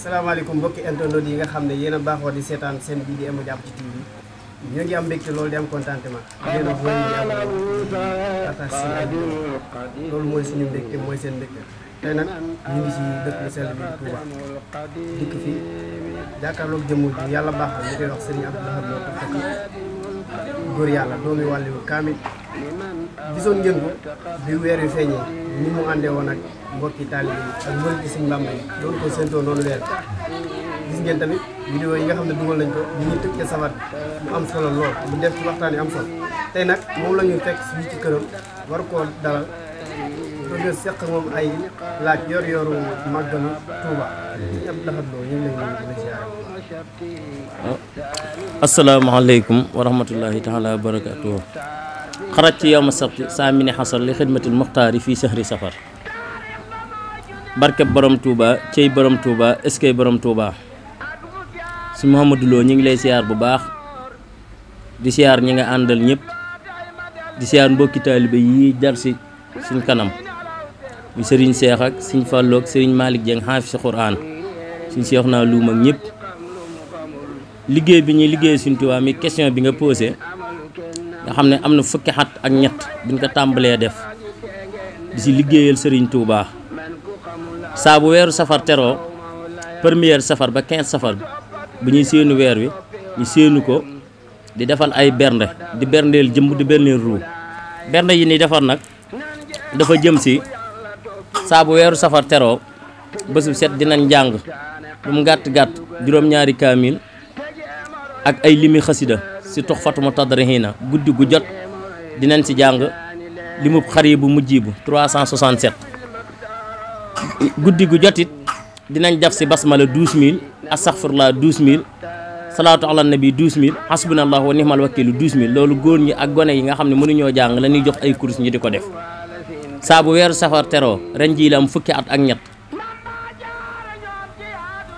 salaamaaleykum mbokki internet yi nga xam ne yéen a baaxoo di seetaan seen bii di M-Jàpp ci TV ñoo ngi am mbégte loolu di am contentement yéen a wéy di am partage seen ay loolu mooy suñu mbégte mooy seen mbégte tey nag ñu ngi si dëkk bu sell bi Touba dikk fii jàkkaarloog jëmm ji yàlla baaxal ñu koy wax Serigne Abdou Lahad Lo Fati góor yàlla doomi wàlliwu kaamil gisoon ngeen ko bi weer yu feeñee ni mu àndee woon ak mbokki taalibe yi ak mbëri ci Sëñ Bàmba yi doon ko séentoo noonu weer gis ngeen tamit vidéo yi nga xam ne dugal nañ ko ñu ngi tëj ca safar mu am solo lool mu def ci waxtaan yi am solo tey nag moom la ñu fekk fii ci këram war koo dalal bëgg a seq moom ay laaj yor-yoru màggalu Touba Sëñ Abdou Lahad Lo ñu ngi lay nuyu di la ziyaare. asalaamaaleykum wa rahmatullahi taala wa barakatuh. xaraj ci yawma sabti saa mini xasar li xidmatil muxtaari fii sahri safar. barkeb borom Touba cey borom Touba eskay borom Touba. si Mouhamadou Lo ñu ngi lay siyaar bu baax di siyaar ñi nga àndal ñëpp di siyaar mbokki taalibe yi jar si suñ kanam ñu sëriñ Seex ak suñ Fallu ak sëriñ Malick Dieng xaafis si Quraan suñ Seex naa luum ak ñëpp liggéey bi ñuy liggéey suñ Touba mi question bi nga posé nga xam ne am na fukki xat ak ñett biñ ko tàmbalee def di si liggéeyal sëriñ Touba saa bu weeru safar teroo première safar ba 15 safar bu ñuy séenu weer wi ñu séenu ko di defal ay bernde di berndeel jëmb di berndeel ruu bernde yi ni defar nag dafa jëm si saa bu weeru safar teroo bésu set dinañ jàng lu mu gàtt-gàtt juróom-ñaari kaamil ak ay limi xasida si Tuhfatu Mutadarihiina guddi gu jot dinañ si jàng limub Xaribu Mujjibu 367 guddi gu jotit dinañ def si basmala 12000 astaghfirullah 12000 salaatu ala nabi 12000 hasbunallah wa ni'mal wakilu 12000 loolu góor ñi ak gone yi nga xam ne mënuñoo jàng la ñuy jox ay kurus ñi di ko def saa bu weeru safar teroo ren jii la am fukki at ak ñett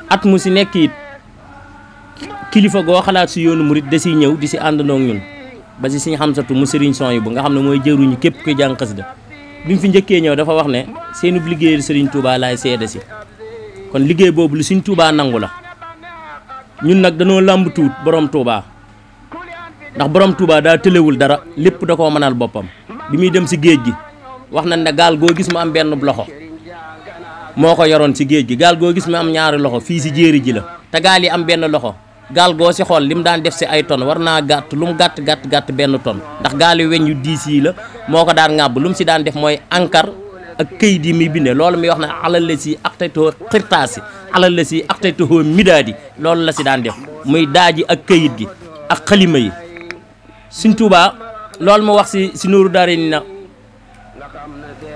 at mu si nekk it kilifa goo xalaat si yoonu murit da siy ñëw di si àndandoo ak ñun ba si Sëñ Xamsatu mu sëriñ son yi bu nga xam ne mooy jëruñu képp kuy jàng xasida bi mu fi njëkkee ñëw dafa wax ne seenub liggéeyal sëriñ Touba laay seede si kon liggéey boobu lu Sëñ Touba nangu la ñun nag dañoo làmb tuut borom Touba ndax borom Touba daa tëlewul dara lépp da koo mënal boppam bi muy dem si géej gi wax nañ ne gaal goo gis mu am benn loxo moo ko yoroon si géej gi gaal goo gis mu am ñaari loxo fii si jéeri ji la te gaal yi am benn loxo gaal goo si xool li mu daan def si ay tonnes war naa gàtt lu mu gàtt benn tonne ndax gaal yu weñ yu diis yi la moo ko daan ŋàbb lu mu si daan def mooy encre ak këyit yi muy bindee loolu muy wax ne alal la si aqtaytoo xirtaasi alal la si aqtaytoo midaadi loolu la si daan def muy daaji ak këyit gi ak xalima yi Sëñ Tuubaa loolu mu wax si Nuuru Daarayni na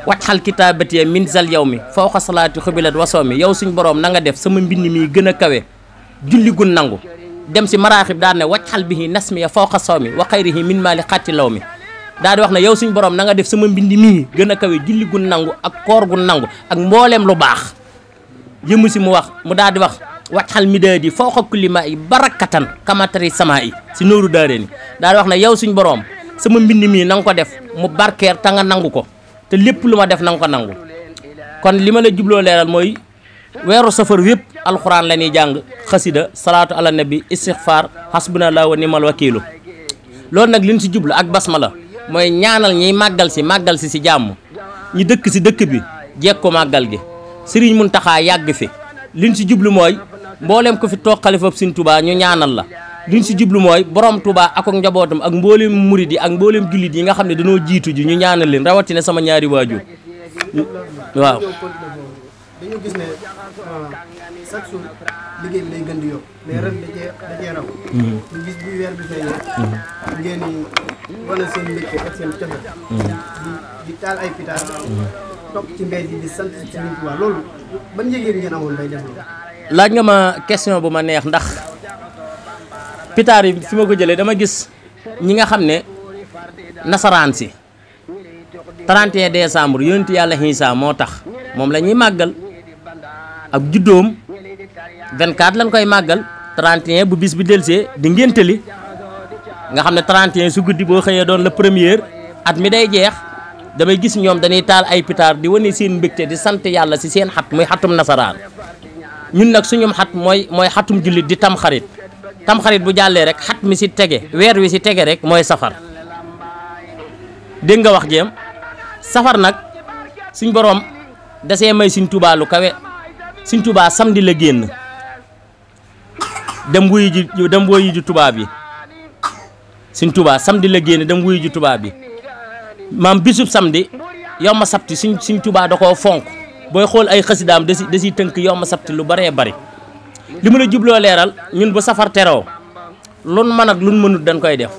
wacxal kitaabati min zal yow mi fawqa salaati xubilat wasoo mi yow suñ boroom na nga def sama mbind mi gën a kawe julli gun nangu dem si maraaxib daan ne wacxal bihi nasmiya fawqa saw mi wa xayrihi min maali xatti law mi daal di wax ne yow suñ borom na nga def sama mbind mii gën a kawe julli gun nangu ak koor gun nangu ak mbooleem lu baax yëmu si mu wax mu daal di wax wacxal midaadi fawqa kulli maa i barakatan kamatari sama yi si Nuuru Daarayni daal di wax ne yow suñ borom sama mbind mii na nga ko def mu barkeer te nga nangu ko te lépp lu ma def na nga ko nangu kon li ma la jubloo leeral mooy weeru safar wépp alxuraan la ñuy jàng xasida salaatu ala nabi istighfar hasbunallah wa ni'mal wakilu loolu nag liñ si jublu ak basmala mooy ñaanal ñiy màggal si jàmm ñi dëkk si dëkk bi jekko màggal gi Sëriñ Muntaxa yàgg fi liñ si jublu mooy mboolem ko fi toog xalifab Sëñ Tuubaa ñu ñaanal la liñ si jublu mooy borom Tuubaa ak njabootam ak mboolem murid yi ak mboolem jullit yi nga xam ne dañoo jiitu ji ñu ñaanal leen rawatina sama ñaari waajur waaw dañu gis ne chaque jour liggéey bi day gën di yokk mais ren da cee raw ñu gis bu weer bi feeñee ngeen wane seen mbégte ak seen cofe di taal ay pitaar topp ci mbedd yi di sant ci Sëriñ Tuubaa loolu ban yëg-yëg ngeen amoon day def loolu laaj nga ma question bu ma neex ndax pitaar yi fi ma ko jëlee dama gis ñi nga xam ne nasaraan si 31 décembre yonent yàlla Iisaa moo tax moom la ñuy màggal ak juddoom 24 lañ koy màggal 31 bu bis bi delsee di ngéntali nga xam ne 31 su guddi boo xëyee doon la première at mi day jeex damay gis ñoom dañuy taal ay pitaar di wane seen mbégte di sant yàlla si seen xat muy xatum nasaraan ñun nag suñum xat mooy xatum jullit di tamxarit tamxarit bu jàllee rek xat mi si tege weer wi si tege rek mooy safar dégg nga wax jéem safar nag suñ boroom dasee may Sëñ Tuubaa lu kawe Sëñ Tuubaa samedi la génn dem wuyu ji tubaab yi Sëñ Tuubaa samedi la génn dem wuyu ji tubaab yi maam bisub samedi yow ma sabti Sëñ Tuubaa da koo fonk booy xool ay xasidaam da si tënk yow ma sabti lu baree bari li mu la jubloo leeral ñun bu safar teroo lun mën ak lun mënut dañ koy def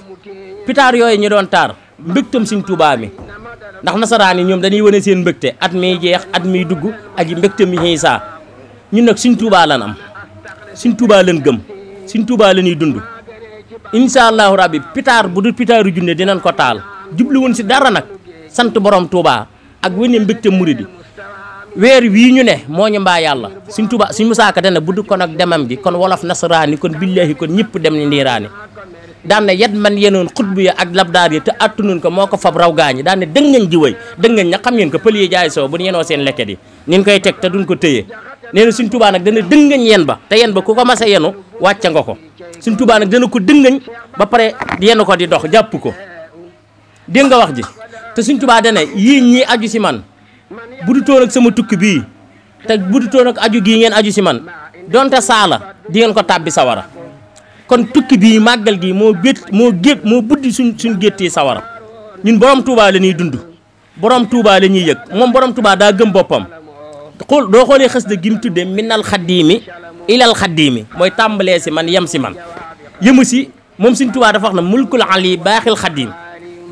pitaar yooyu ñu doon taar mbégtam Sëñ Tuubaa mi ndax nasaraan yi ñoom dañuy wane seen mbégte at miy jeex at miy dugg ak yi mbégte mi xiisaa ñun nag Sëñ Tuubaa lan am Sëñ Tuubaa lan gëm Sëñ Tuubaa la ñuy dund incha allahu rabbi pitaar bu du pitaaru junne dinañ ko taal jublu woon si dara nag sant borom Tuubaa ak wane mbégte muridi weer wii ñu ne moo ñu mbaa yàlla Sëñ Tuubaa Sëñ Musaa Ka dana budd kon ak demam gi kon wolof nasaraani kon billaahi kon ñëpp dem ni ndiiraani daan ne yet man yenoon xutbu ya ak labdaar yi te attunoon ko moo ko fab raw gaañi daan ne dëngañ ji way dëngañ na xam ngeen ko pël yi jaay soo bu ñu yenoo seen lekket yi nin koy teg te duñ ko téye nee na Sëñ Tuubaa nag dana dëngañ yen ba te yen ba ku ko mas a yenu wàcca nga ko Sëñ Tuubaa nag dana ko dëngañ ba pare yenu ko di dox jàpp ko dégg nga wax ji te Sëñ Tuubaa dana yii ñii aju si man bu du toon ak sama tukki bii te bu du toon ak aju gii ngeen aju si man donte saala di ngeen ko tàbbi sawara kon tukki bii màggal gi moo buddi suñ gétti sawara ñun borom Touba la ñuy dund borom Touba la ñuy yëg moom borom Touba daa gëm boppam doo xoolee xës da gi mu tudde minal xaddiimi ilal xaddiimi mooy tàmbalee si man yem si man yëmu si moom Sëñ Touba dafa wax na mulkul ali baaxil xaddiim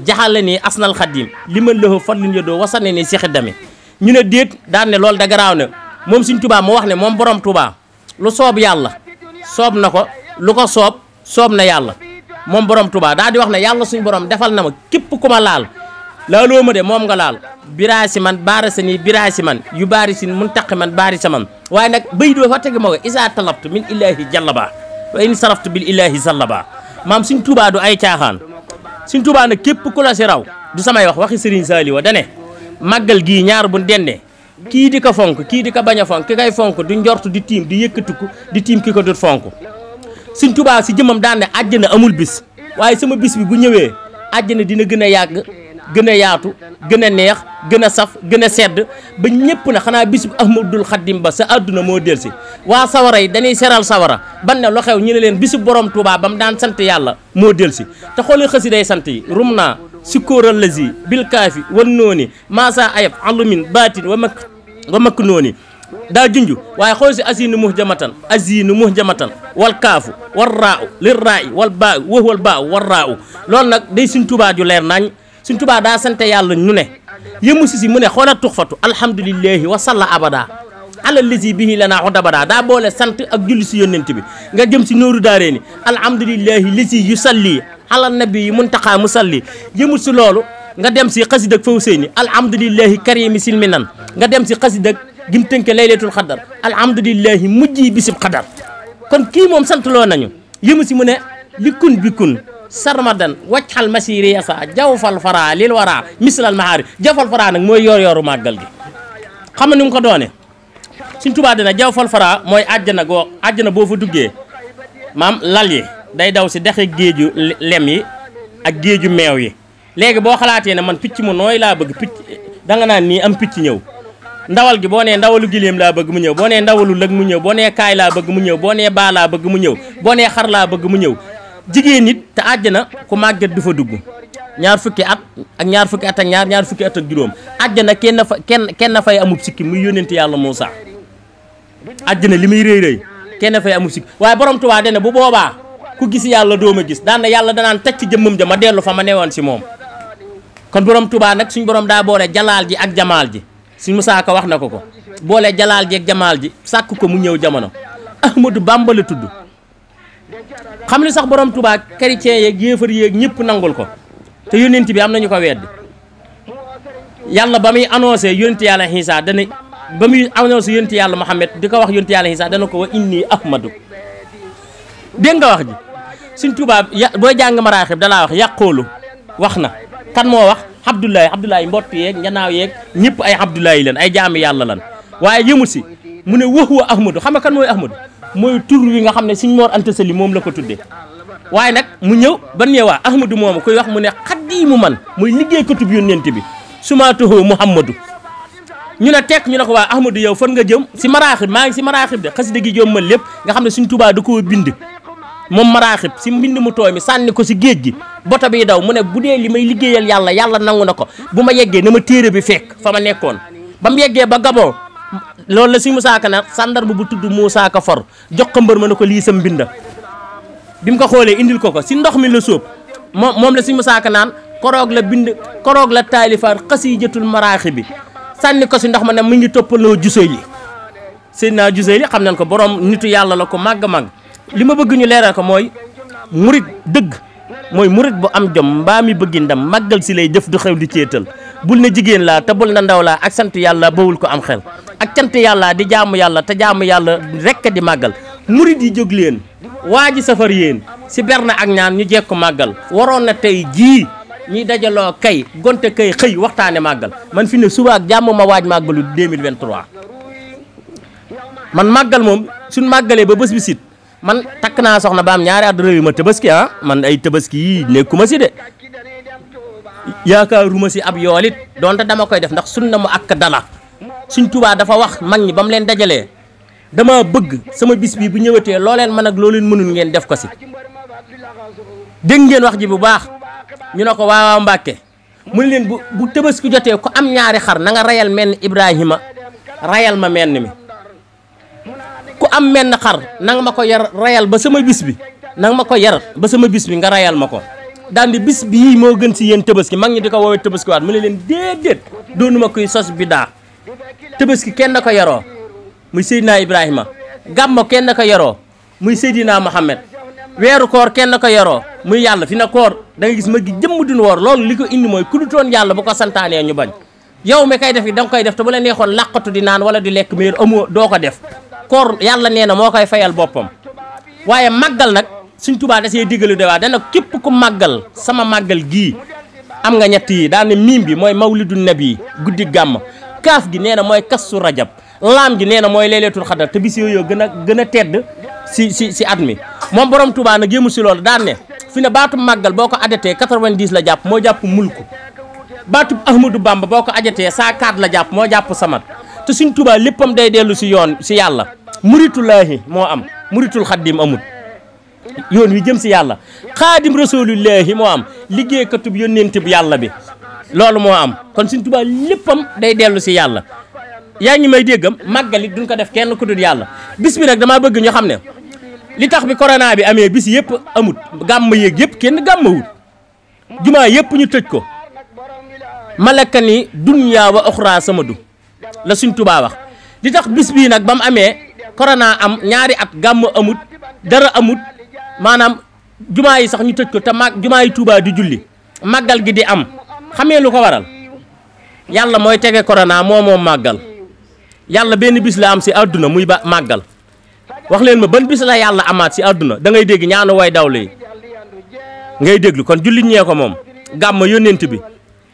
jaxale ni asnal xaddiim li ma lëxo fadlin yodoo wasane ni sixi dami ñu ne déet daan ne loolu da garaaw ne moom Sëñ Touba moo wax ne moom borom Touba lu soob yàlla soob na ko lu ko soob na yàlla moom borom Touba daa di wax ne yàlla suñu borom defal na ma képp ku ma laal laaloo ma de moom nga laal biraa si man baara sa nii biraa si man yu baari si mun taqi man baari sa man waaye nag bay doo fa tegi ma ko isa talabtu min illaahi jallaba wa in saraftu bil illaahi sallaba maam Sëñ Touba du ay caaxaan Sëñ Touba nag képp ku la si raw du samay wax waxi Sëriñ Saali wa dane màggal gii ñaar bu dende kii di ko fonk kii di ko bañ a fonk ki koy fonk du njort di tiim di yëkkatiku di tiim ki ko dut fonk Sëñ Tuubaa si jëmam daan ne àjjana amul bis waaye sama bis bi bu ñëwee àjjana dina gën a yàgg gën a yaatu gën a neex gën a saf gën a sedd ba ñëpp na xanaa bis bu Ahmadul Xaddim ba sa àdduna moo del si waa sawara yi dañuy seral sawara ban ne lu xew ñu ne leen bisu borom Tuubaa ba mu daan sant yàlla moo del si te xooli xësi day sant yi rum naa sikkóoral lazi bil kaafi wan nooni maasa ayab alumin baatin wa makk nooni daa junj waaye xool si asinu muhjamatan wal kaafu war raau lir raai wal baa wal baa war raau loolu nag day Sëñ Tuubaa ju leer nañ Sëñ Tuubaa daa sante yàlla ñu ne yëmu si mu ne xoola tuxfatu alhamdulillahi wa salla abada ala lazi bihi lanaa xudabada daa boole sant ak julli si yónnent bi nga jëm si nooru daaree ni alhamdulillahi lazi yusalli ala nabi muntaqa musalli yëmul si loolu nga dem si xasida ak Fawseyni alhamdulillahi karimi silminan nga dem si xasida gim tënke laylatul xadar alhamdulillahi mujji bisib xadar kon kii moom sant loo nañu yëmu si mu ne li kun bi kun sarmadan waccal masiri yasa jawfal fara lil wara mislal mahari jawfal fara nag mooy yor-yoru màggal gi xam nga ni mu ko doone Sëñ Tuubaa dina jawfal fara mooy àjjana boo fa duggee maam lal yi day daw si dexe géeju lem yi ak géeju meew yi léegi boo xalaatee ne man picc mu nooy laa bëgg picc danga naan nii am picc ñëw ndawal gi boo nee ndawalu giléem laa bëgg mu ñëw boo nee ndawalu lëg mu ñëw boo nee kaay laa bëgg mu ñëw boo nee baa laa bëgg mu ñëw boo nee xar laa bëgg mu ñëw jigéen nit te àjjana ku màgget du fa dugg ñaar fukki at ak ñaar fukki at ak juróom àjjana kenn fay amub sikki muy yónnent yàlla Muusa àjjana li muy rëy kenn fay amub sikki waaye borom Tuubaa dene bu boobaa ku gis yàlla dooma gis daan na yàlla danaan tacc jëmmam ja ma dellu fa ma newoon si moom kon borom Tuubaa nag suñ borom daa boole jalaal ji ak jamaal ji Sëñ Musaa Ka wax na ko boole jalaal ji ak jamaal ji sàkk ko mu ñëw jamono Ahmadu Bamba la tudd xam ni sax borom Tuubaa chrétien yeeg yéefar yeeg ñëpp nangul ko te yónnent bi am nañu ko weddi yàlla ba muy annoncé yónnent yàlla Iisaa dana ba muy annoncé yónnent yàlla Muhammad di ko wax yónnent yàlla Iisaa dana ko wa inni Ahmadu dégg nga wax ji Sëñ Tuubaa booy jàng maraaxib dalaa wax yàqoolu wax na kan moo wax Abdoulaye mbott yeeg njanaaw yeeg ñëpp ay Abdoulaye lan ay jaami yàlla lan waaye yëmu si mu ne wax wa Ahmadu xam nga kan mooy Ahmadu mooy tur wi nga xam ne Sëñ Mor Anta Sali moom la ko tuddee waaye nag mu ñëw ba ñëwaa Ahmadu moomu koy wax mu ne xaddiimu man muy liggéeykatub yónnent bi sumaatuhu Muhammadu ñu ne tekk ñu ne ko waa Ahmadu yow fan nga jëm si maraaxib maa ngi si maraaxib de xasida gi jom man lépp nga xam ne Sëñ Tuubaa da koo bind moom maraaxib si mbind mu tooy mi sànni ko si géej gi bota bi daw mu ne bu dee li may liggéeyal yàlla yàlla nangu na ko bu ma yeggee na ma téere bi fekk fa ma nekkoon ba mu yeggee ba Gabon loolu la si Musaa Ka na sàndarma bu tudd Musaa Ka for jox ko mbër ma ne ko lii sa mbinda bi mu ko xoolee indil ko si ndox mi la sóob moom la si Musaa Ka naan koroog la bind koroog la taalifaar xasiijatul maraaxib bi sànni ko si ndox ma ne mu ngi toppaloo Juseyli Seydina Juseyli xam nañ ko borom nitu yàlla la ko màgg-màgg li ma bëgg ñu leeral ko mooy murit dëgg mooy murit bu am jom mbaa mi bëggi ndam màggal si lay jëf du xew di céetal bul na jigéen laa te bul na ndaw laa ak sant yàlla bawul ko am xel ak cant yàlla di jaamu yàlla te jaamu yàlla rekk di màggal murit yi jóg leen waa ji safar yéen si berne ak ñaan ñu jekko màggal waroon na tey jii ñuy dajaloo kay gonte kay xëy waxtaane màggal man fi ne suba ak jàmm ma waaj màggalu 2023 man màggal moom suñ màggalee ba bés bi sit man takk naa soxna ba am ñaari at réew ma tabaski man ay tabaski yii nekkuma si de yaakaaruma si ab yoolit donte dama koy def ndax sunna mu ak dala Sëñ Tuubaa dafa wax mag ñi ba mu leen dajalee dama bëgg sama bis bi bu ñëwatee loo leen mën ak loo leen mënul ngeen def ko si dégg ngeen wax ji bu baax ñu ne ko waaw Mbàkke mu ne leen bu tabaski jotee ku am ñaari xar na nga rayal menn Ibrahima rayal ma menn mi ku am menn xar nanga ma ko yar rayal ba sama bis bi nanga ma ko yar ba sama bis bi nga rayal ma ko daal di bis bii moo gën si yéen tabaski mag ñi di ko woowee tabaski waat mu ne leen déedéet doonuma koy sos bidaa tabaski kenn ko yaroo muy Seydina Ibrahima gàmmo kenn ko yaroo muy Seydina Muhammad weeru koor kenn ko yaroo muy yàlla fi na koor da nga gis ma gi jëmm duñ woor loolu li ko indi mooy ku du toon yàlla bu ko santaanee ñu bañ yow mi kay def yi da nga koy def te bu la neexoon làqatu di naan wala di lekk meer amoo doo ko def koor yàlla nee na moo koy fayal boppam waaye màggal nag Sëñ Tuubaa da see diggalu de waa dana képp ku màggal sama màggal gii am nga ñett yi daal ne miim bi mooy mawlidu nabi guddi gàmm kaaf gi nee na mooy kastu rajab laam gi nee na mooy laylatul xadar te bis yooyu gën a tedd si at mi moom borom Tuubaa nag yëmu si loolu daan ne fi ne baatu màggal boo ko adatee 90 la jàpp moo jàpp mulku baatu Ahmadou Bamba boo ko adatee 104 la jàpp moo jàpp samat te Sëñ Tuubaa léppam day dellu si yoon si yàlla muritulaahi moo am muritul xaddim amut yoon wi jëm si yàlla xaadim rasulillahi moo am liggéeykatub yónnent bi yàlla bi loolu moo am kon Sëñ Tuubaa léppam day dellu si yàlla yaa ngi may déggam màggal it duñ ko def kenn ku dul yàlla bis bi nag damaa bëgg ñu xam ne li tax bi corona bi amee bis yëpp amut gàmm yéeg yëpp kenn gàmmawut jumaa yëpp ñu tëj ko malaka ni dunya wa oxra samadu la Sëñ Tuubaa wax li tax bis bii nag ba mu amee corona am ñaari at gàmm amut dara amut maanaam jumaa yi sax ñu tëj ko te jumaa yi Tuubaa di julli màggal gi di am xamee lu ko waral yàlla mooy tege corona moom màggal yàlla benn bis la am si àdduna muy ba màggal wax leen ma ban bis la yàlla amaat si àdduna da ngay dégg ñaanu way dawle yi ngay déglu kon jullit ñee ko moom gàmm yónnent bi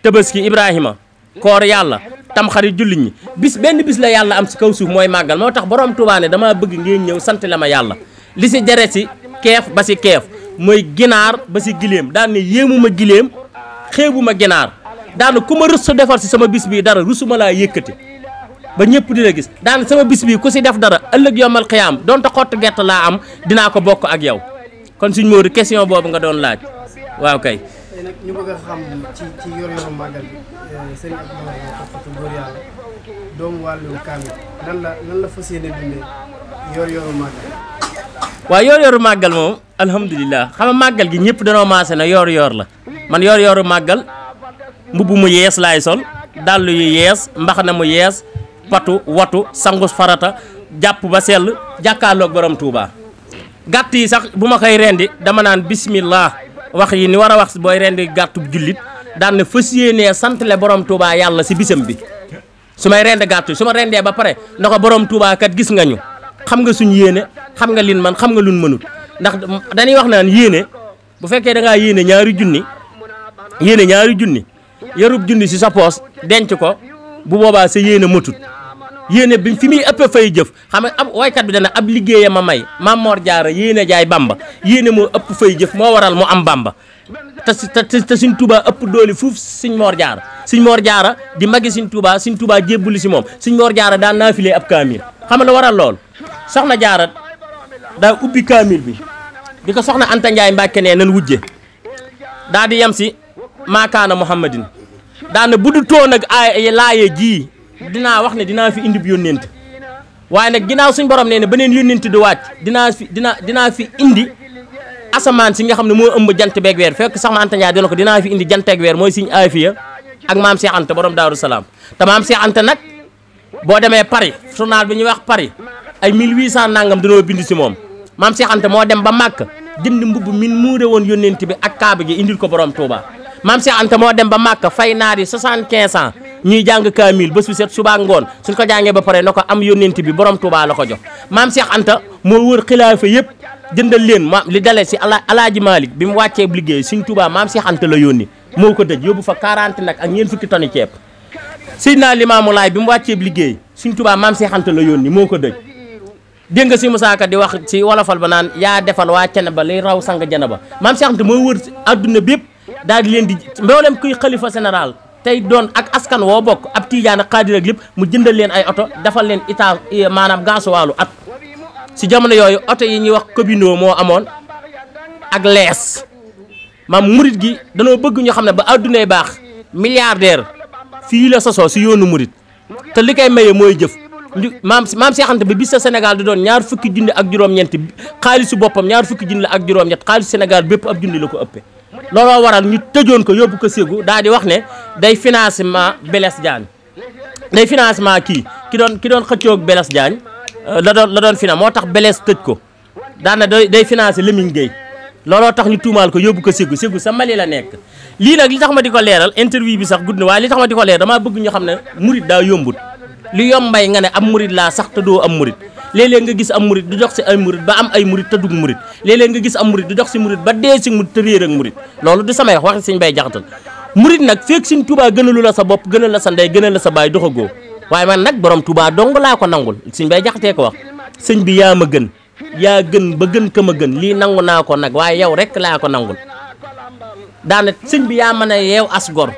tabaski Ibrahima koor yàlla tamxarit jullit ñi benn bis la yàlla am si kaw suuf mooy màggal moo tax borom Tuubaa ne dama bëgg ngeen ñëw sant la ma yàlla li si jare si keef ba si keef mooy ginaar ba si giléem daan ne yéemuma giléem xeebuma ginaar daana ku ma rus sa defal si sama bis bii dara rusuma laa yëkkati ba ñëpp di la gis daana sama bis bii ku si def dara ëllëg yomal xiyaam donte xottu gerte laa am dinaa ko bokk ak yow kon Sëñ Moodu question boobu nga doon laaj waaw kay. tey nag ñu bëgg a xam ci yor-yoru màggal bi sëriñ Abdoulaye Fatu góor yàlla doomu wàllu kaamil nan la fas yéene dundee yor-yoru màggal. waaw yor-yoru màggal moom alhamdulilah xam nga màggal gi ñëpp danoo maase na yor-yor la man yor-yoru màggal mbubb mu yees laay sol dàll yu yees mbaxana mu yees patu watu sangus farata jàpp ba sell jàkkaarloog borom Touba. gàtt yi sax bu ma koy rendi dama naan bismillah wax yi ni war a wax booy rendi gàttub jullit daan na fas yéenee santale borom Touba yàlla si bisam bi su may rend gàtt su ma rendee ba pare na ko borom Touba kat gis nga ñu xam nga suñ yéene xam nga lin man xam nga lun mënut ndax dañuy wax naan yéene bu fekkee da ngaa yéene ñaari junni yarub junni si sa poos denc ko bu boobaa sa yéene matut yéene bi fi muy ëpp fay jëf xam nga ab waykat bi dana ab liggéeya ma may Maam Mor Jaara yéene jaay Bamba yéene moo ëpp fay jëf moo waral mu am Bamba te Sëñ Tuubaa ëpp doole fuuf Sëñ Mor Jaara Sëñ Mor Jaara di magi Sëñ Tuubaa jébbuli si moom Sëñ Mor Jaara daan naafilee ab kaamil xam nga la waral lool soxna Jaara daa ubbi kaamil bi ko soxna Anta Njaay Mbàkke nee nan wujje daa di yem si maakaana Muhammadin daana bu du toon ak ay laaye jii dinaa wax ne dinaa fi indi bi yónnent waaye nag ginnaaw suñ borom nee ne beneen yónnent du wàcc dinaa fi indi asamaan si nga xam ne moo ëmb jant beeg weer fekk soxna Anta Njaay dina ko dinaa fi indi jant ak weer mooy Sëñ Aafiya ak maam Cheikh Anta borom Daaru Salaam te maam Cheikh Anta nag boo demee Paris journal bi ñuy wax Paris ay 1800 nangam dañoo bind si moom maam Cheikh Anta moo dem ba Màkka jënd mbubb min muure woon yónnent bi ak kaaba gi indil ko borom Touba maam Cheikh Anta moo dem ba Màkka fay naar yi 75 ans ñuy jàng kaamil bés bu set suba ngoon suñ ko jàngee ba pare na ko am yónnent bi borom Touba la ko jox maam Cheikh Anta moo wër xilaafa yëpp jëndal leen li dalee si alaaji Malick bi mu wàccee liggéey Sëñ Tuubaa maam Cheikh Anta la yónni moo ko dëj yóbbu fa 40 nag ak ñeent fukki tonni ceeb Seydina Limaamu Laay bi mu wàccee liggéey Sëñ Tuubaa maam Cheikh Anta la yónni moo ko dëj dégg nga si Musaa Ka di wax ci wolofal ba naan yaa defal waa cene ba liy raw sang jana ba maam Cheikh Anta moo wër adduna bépp daal di leen di mboolem kuy xalifa général tey doon ak askan woo bokk ab tiijaan ak xaadir ak lépp mu jëndal leen ay oto defal leen ita maanaam gaasuwaalu at si jamono yooyu oto yi ñuy wax Kobino moo amoon ak lees maam murit gi danoo bëgg ñu xam ne ba addunay baax milliardaire fii la sosoo si yoonu murit te li koy maye mooy jëf maam Cheikh Anta ba bis sa Sénégal di doon ñaar fukki junni ak juróom-ñeenti xaalisu boppam ñaar fukki junni ak juróom-ñett xaalisu Sénégal bépp ab junni la ko ëppee looloo waral ñu tëjoon ko yóbbu ko Ségou daal di wax ne day financement Blaise Diagne day financement ki doon xëccoog Blaise Diagne la doon finance moo tax Blaise tëj ko daana day financé Lamine Gueye looloo tax ñu tuumaal ko yóbbu ko Ségou sa Mali la nekk lii nag li tax ma di ko leeral interview bi sax gudd na waaye li tax ma di ko leeral damaa bëgg ñu xam ne murit daa yombut li yombay nga ne am murit laa sax te doo am murit léeg-léeg nga gis am murit du dox si ay murit ba am ay murit te dug murit léeg-léeg nga gis am murit du dox si murit ba dee si murit te réer ak murit loolu du samay wax waxi Sëñ Bay Jaxate murit nag fekk Sëñ Tuubaa gënalu la sa bopp gënal la sa ndey gënal la sa baay doxagoo waaye man nag borom Tuubaa dong laa ko nangul Sëñ Bay Jaxate ko wax sëñ bi yaa ma gën yaa gën ba gën ka ma gën lii nangu naa ko nag waaye yow rek laa ko nangul daana sëñ bi yaa mën a yeew as gor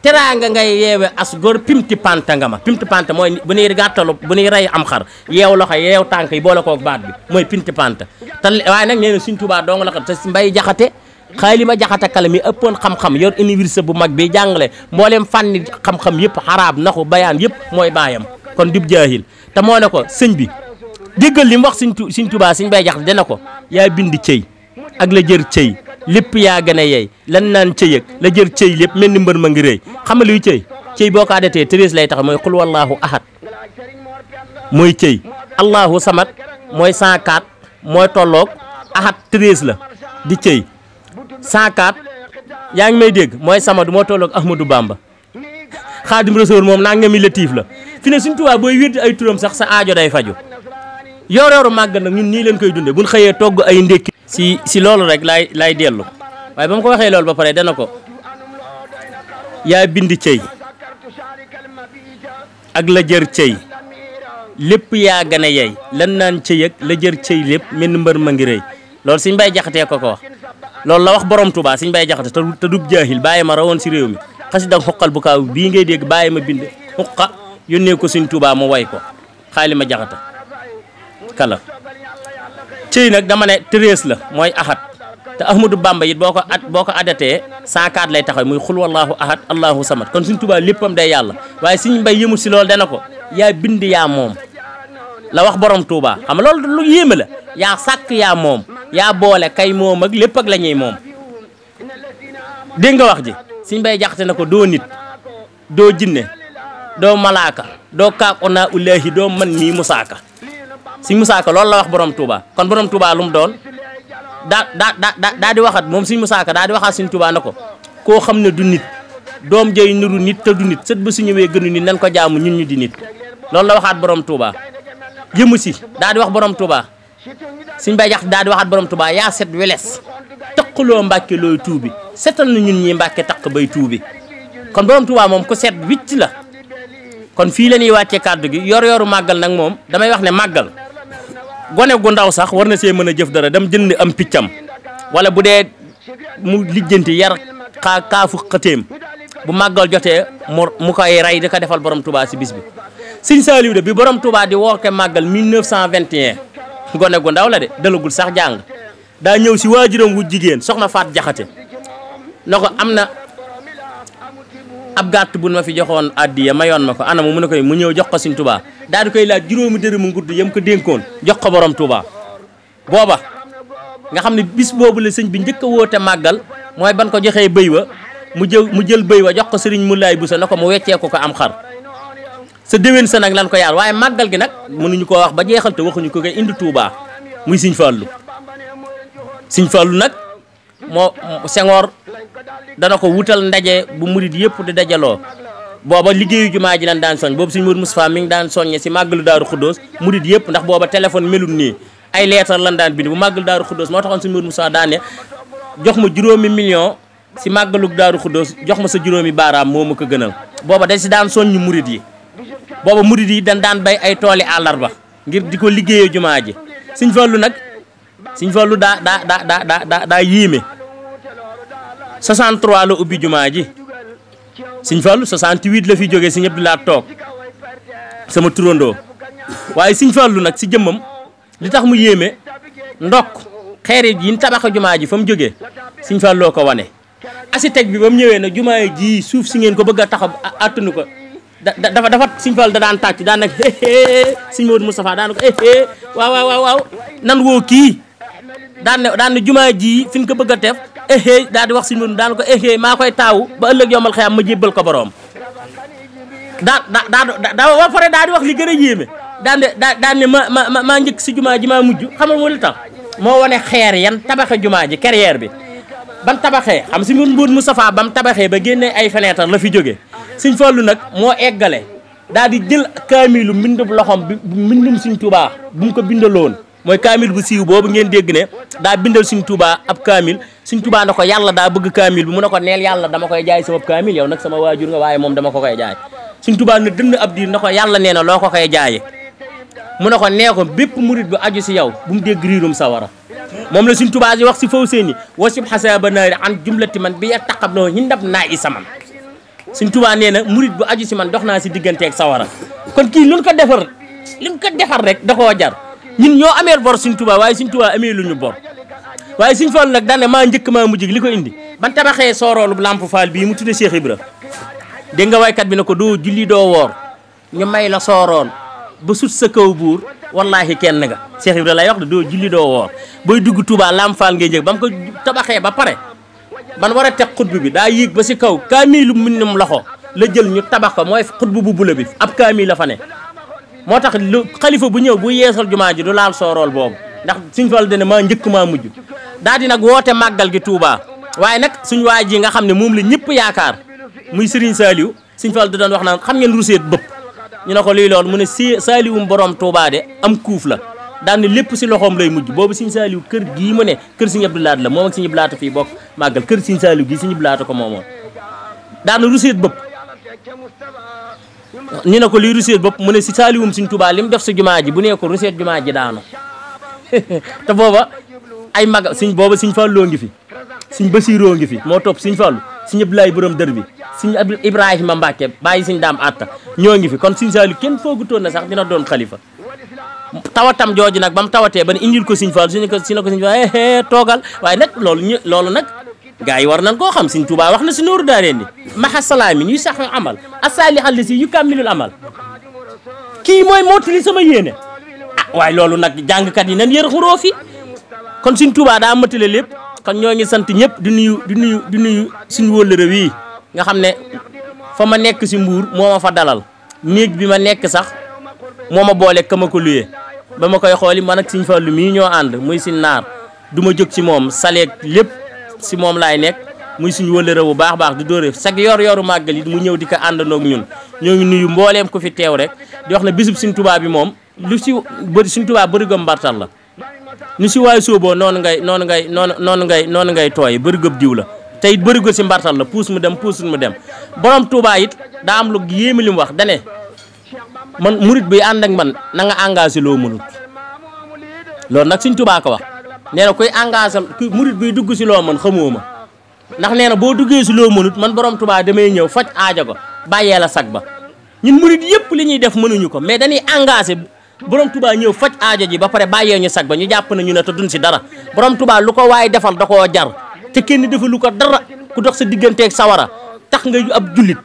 teraanga ngay yeewe as gor pimti panta nga ma pimti panta mooy bu ñuy gàttalu bu ñuy rey am xar yeew loxo yeew tànk yi boole koog baat bi mooy pinti panta te waaye nag nee na Sëñ Tuubaa dong la ko te Mbay Jaxate Xaalima Jaxate kala mi ëppoon xam-xam yor université bu mag bi jàngale mbooleem fànni xam-xam yëpp xaraab naxu bayaan yëpp mooy baayam kon dib jaahil te moo ne ko sëñ bi déggal li mu wax Sëñ Tuubaa Sëñ Mbay Jaxate dana ko yaa bind cëy ak la jër cëy lépp yaa gën a yey lan naan cëy ak la jër cëy lépp mel ni mbër ma ngi rëy xam nga luy cëy boo ko adatee 13 lay tax mooy xul wallaahu ahad mooy cëy allahu samad mooy 104 mooy tolloog ahad 13 la di cëy 104 yaa ngi may dégg mooy samadu moo tolloog ahmadou bamba xaadim rasool moom naa ngami latif la fi ne Sëñ Tuubaa booy wérdi ay turam sax sa aajo day faju yoor-yooru màgg nag ñun nii leen koy dunde buñ xëyee togg ay ndékki si loolu rek lay dellu waaye ba mu ko waxee loolu ba pare dana ko yaa bind cëy ak la jër cëy lépp yaa gën a yey lan naan cëy ak la jër cëy lépp mel ni mbër ma ngi rëy loolu Sëñ Bay Jaxate ko wax loolu la wax borom Touba Sëñ Bay Jaxate te dub jaahil bàyyi ma rawoon si réew mi xasida xuqal bu kaaw bii ngay dégg bàyyi ma bind xuqa yónnee ko Sëñ Tuubaa mu way ko Xaalima Jaxate kala cëy nag dama ne 13 la mooy ahad te Ahmadou Bamba it boo ko adatee 104 lay taxaw muy xul wallaahu ahad allahu samad kon Sëñ Tuubaa léppam day yàlla waaye Sëñ Mbay yëmul si loolu dana ko yaa bind yaa moom la wax borom Touba xam nga loolu lu yéeme la yaa sàkk yaa moom yaa boole kay moom ak lépp ak la ñuy moom dégg nga wax ji Sëñ Mbay Jaxate na ko doo nit doo jinne doo malaaka doo kaak ona ulaahi doo man nii musaaka Sëñ Musaa Ka loolu la wax borom Touba kon borom Touba lu mu doon daa di waxat moom Sëñ Musaa Ka daa di waxaat Sëñ Tuubaa na ko koo xam ne du nit doom jay niru nit te du nit sët ba su ñëwee gënu nit nan ko jaamu ñun ñu di nit loolu la waxaat borom Touba yëmu si daa di wax borom Touba Sëñ Bay Jaxate daa di waxaat borom Touba yaa set weles taqaloo Mbàkke looy tuubi setal na ñun ñi Mbàkke taq bay tuubi kon borom Touba moom ku set wicc la kon fii la ñuy wàccee kàddu gi yor-yoru màggal nag moom damay wax ne màggal gone gu ndaw sax war na see mën a jëf dara dem jënd am piccam wala bu dee mu lijjanti yar kaafu xëteem bu màggal jotee mu koy rey di ko defal borom Touba si bis bi. Sëñ Saliou de bi borom Touba di woote màggal 1921 gone gu ndaw la de dalagul sax jàng daa ñëw si waajuram wu jigéen soxna Faat Jaxate na ko am na ab gàtt bu ma fi joxoon addiya mayoon ma ko ana mu ne ko mu ñëw jox ko Sëñ Touba daal di koy laaj juróomi dërëmu ngudd yam ko dénkoon jox ko borom Touba. booba nga xam ne bis boobu la sëñ bi njëkk a woote màggal mooy ban ko joxee bëy wa mu jël bëy wa jox ko Sëriñ Moulay Bousso na ko mu wecceeku ko am xar sa déwén sa nag lan ko yaar waaye màggal gi nag mënuñu koo wax ba jeexal te waxuñu ko koy indi Touba muy Sëñ Fallu. Sëñ Fallu nag moo Senghor dana ko wutal ndaje bu murid yëpp di dajaloo booba liggéeyu jumaa ji lan daan soñ boobu Sëñ Modou Moustapha mi ngi daan soññe si màggalu Daaru Xuddoos murid yëpp ndax booba téléphone melul nii ay leetar lan daan bind bu màggalu Daaru Xuddoos moo taxoon Sëñ Modou Moustapha daan ne jox ma juróomi million si màggalu Daaru Xuddoos jox ma sa juróomi baaraam moo ma ko gënal booba da si daan soññ murid yi booba murid yi dañ daan bay ay tooli àllarba ngir di ko liggéeyee jumaa ji. Sëñ Fallu nag Sëñ Fallu daa yéeme 63 la ubbi jumaa ji Sëñ Fallu 68 la fi jógee si ñëpp di laa toog sama turandoo waaye Sëñ Fallu nag si jëmmam li tax mu yéeme ndokk xeeri yi ñu tabaxa jumaa ji fa mu jógee Sëñ Falloo ko wane. architecte bi ba mu ñëwee nag jumaa ji suuf si ngeen ko bëgg a taxaw attanu ko dafa Sëñ Fallu da daan tàcc daan nag Sëñ Modou Moustapha daan ko waaw nan woo kii daan ne jumaa ji fi ñu ko bëgg a def daal di wax Sëñ Modou daan ko maa koy taawu ba ëllëg yomal xëyam ma jébbal ko boroom daa ba pare daal di wax li gën a yéeme daan ne maa njëkk si jumaa ji maa mujj xam nga moo li tax moo wane xeer yan tabaxe jumaa ji carrière bi ban tabaxee xam Sëñ Modou Moustapha bam tabaxee ba génnee ay fenêtre la fi jógee Sëñ Fallu nag moo eggale daal di jël kaamilu mbindum loxom bi mbindum Sëñ Touba bu mu ko bindaloon mooy kaamil bu siiw boobu ngeen dégg ne daa bindal Sëñ Touba ab kaamil Sëñ Touba na ko yàlla daa bëgg kaamil bi mu ne ko neel yàlla dama koy jaay sama kaamil yow nag sama waajur nga waaye moom dama ko koy jaay Sëñ Touba na dënn ab diir na ko yàlla nee na loo ko koy jaaye mu ne ko nee ko bépp murit bu aju si yow bu mu dégg riirum sawara moom la Sëñ Touba di wax si faw seeni wasib xasaaba naari an jumlati man bi ya taqab loo hindab naa i saman Sëñ Touba nee na murit bu aju si man dox naa si digganteeg sawara kon kii luñ ko defar rek da koo jar ñun ñoo ameel bor Sëñ Touba waaye Sëñ Touba amee lu ñu bor waaye Sëñ Fallu nag daane maa njëkk maa mujj li ko indi ban tabaxee sooroolu Lamp Fall bii mu tudde Cheikh Ibra dégg nga waykat bi ne ko doo julli doo woor ñu may la sooroon ba sut sa kaw buur wallaahi kenn nga Cheikh Ibra lay wax de doo julli doo woor booy dugg Touba Lamp Fall ngay njëkk ba mu ko tabaxee ba pare ban war a teg xutbu bi daa yéeg ba si kaw kaamilu mbindum loxo la jël ñu tabax ko mooy xutbu bu bula bi ab kaamil la fa ne moo tax lu xalifa bu ñëw bu yeesal jumaa ji du laal soorool boobu ndax Sëñ Fallu dana maa njëkk maa mujj daal di nag woote màggal gi Touba waaye nag suñu waa ji nga xam ne moom la ñëpp yaakaar muy Serigne Saliou Sëñ Fallu da doon wax naan xam ngeen ruseet bëpp ñu ne ko lii loolu mu ne Saliou borom Touba de am kuuf la daan ne lépp si loxoom lay mujj boobu Sëñ Saliou kër gii mu ne kër Sëñ Abdou Lahad la moom ak Sëñ Abdou Lahad fii bokk màggal kër Sëñ Saliou gii Sëñ Abdou Lahad ko moomoon daan na ruseet bëpp ñu ne ko lii ruseet bopp mu ne si Saliou Sëñ Touba li mu def si jumaa ji bu nee ko ruseet jumaa ji daanu te booba ay mag booba Sëñ Falloo ngi fi Sëñ Basiiroo ngi fi moo topp Sëñ Fallu Sëñ Abdoulaye borom dër bi Sëñ Ibrahima Mbacke bàyyi Sëñ Daam Atta ñoo ngi fi kon Sëñ Saliou kenn foogutoon na sax dina doon xalifa tawatam jooju nag ba mu tawatee ba ne indil ko Sëñ Fallu si ne ko Sëñ Fallu toogal waaye nag loolu nag gaa yi war nañ koo xam Sëñ Touba wax na si nooru daareen ni maxa salaamin yu sax amal asaalihal li si yu kàmmilul amal kii mooy mottali sama yéene waaye loolu nag jàngkat yi nan yër xuroo fi kon Sëñ Touba daa matale lépp kon ñoo ngi sant ñëpp di nuyu suñu wóllëre wii nga xam ne fa ma nekk si Mbuur moo ma fa dalal néeg bi ma nekk sax moo ma boole ka ma ko luyee ba ma koy xooli man ak Sëñ Fallu mii ñoo ànd muy si naar du ma jóg ci moom saleeg lépp si moom laay nekk muy suñu wëllëre bu baax di dóore sag yoru màggal yi mu ñëw di ko àndandoog ñun ñoo ngi nuyu mbooleem ku fi teew rek di wax ne bisub Sëñ Touba bi moom lu si bëri Sëñ Touba bërigo mbartal la ñu si waay sooboo noonu ngay tooy bërigo diw la te it bërigo si mbartal la puus mu dem puusul mu dem borom Touba it daa am lu yéemi li mu wax dane man murit bi ànd ak man na nga engagé loo mënut loolu nag Sëñ Tuubaa ko wax nee na kuy engagé murit bi dugg si loo mën xamoo ma ndax nee na boo duggee si loo mënut man borom Tuubaa damay ñëw faj aajo ko bàyyee la sag ba ñun murit yëpp li ñuy def mënuñu ko mais dañuy engagé borom Tuubaa ñëw faj aajo ji ba pare bàyyee ñu sag ba ñu jàpp na ñu ne te duñ si dara borom Tuubaa lu ko waaye defal da koo jar te kenn defalu ko dara ku dox sa digganteeg sawara tax nga ab jullit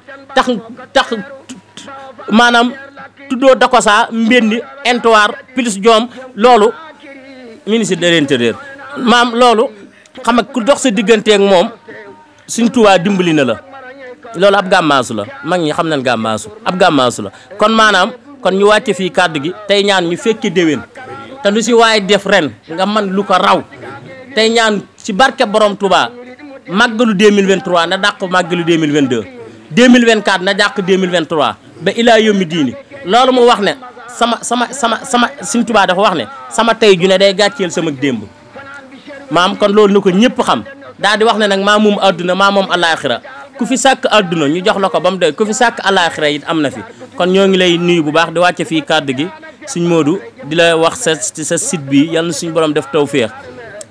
tax maanaam tuddoo Dakosa Mbendi Entoir plus Joom loolu ministre de l'intérieur maam loolu xam nga ku dox sa digganteeg moom Sëñ Tuubaa dimbali na la loolu ab gàmmaasu la mag ñi xam nañ gàmmaasu ab gàmmaasu la kon maanaam kon ñu wàcce fii kàddu gi tey ñaan ñu fekki déwén te lu si waaye def ren nga man lu ko raw tey ñaan si barke borom Touba màggalu 2023 na dàq màggalu 2022 2024 na dàq 2023 ba ilaa yommi diini loolu mu wax ne sama Sëñ Tuubaa dafa wax ne sama tey ju ne day gàcceel sama démb maam kon loolu na ko ñëpp xam daal di wax ne nag maa moom adduna maa moom alaaxira ku fi sàkk adduna ñu jox la ko ba mu doy ku fi sàkk alaaxira it am na fi kon ñoo ngi lay nuyu bu baax di wàcce fii kàddu gi Sëñ Modou di la wax sa site bi yal na suñu borom def tawféex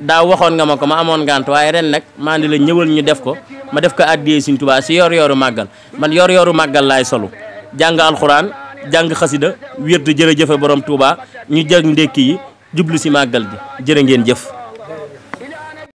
daaw waxoon nga ma ko ma amoon ngant waaye ren nag maa ngi la ñëwal ñu def ko ma def ko addiyee Sëñ Tuubaa si yor-yoru màggal man yor-yoru màggal laay solu jàng alxuraan jàng xasida wér di jërëjëfe borom Touba ñu jël ndékki yi jublu si màggal gi jërë ngeen jëf.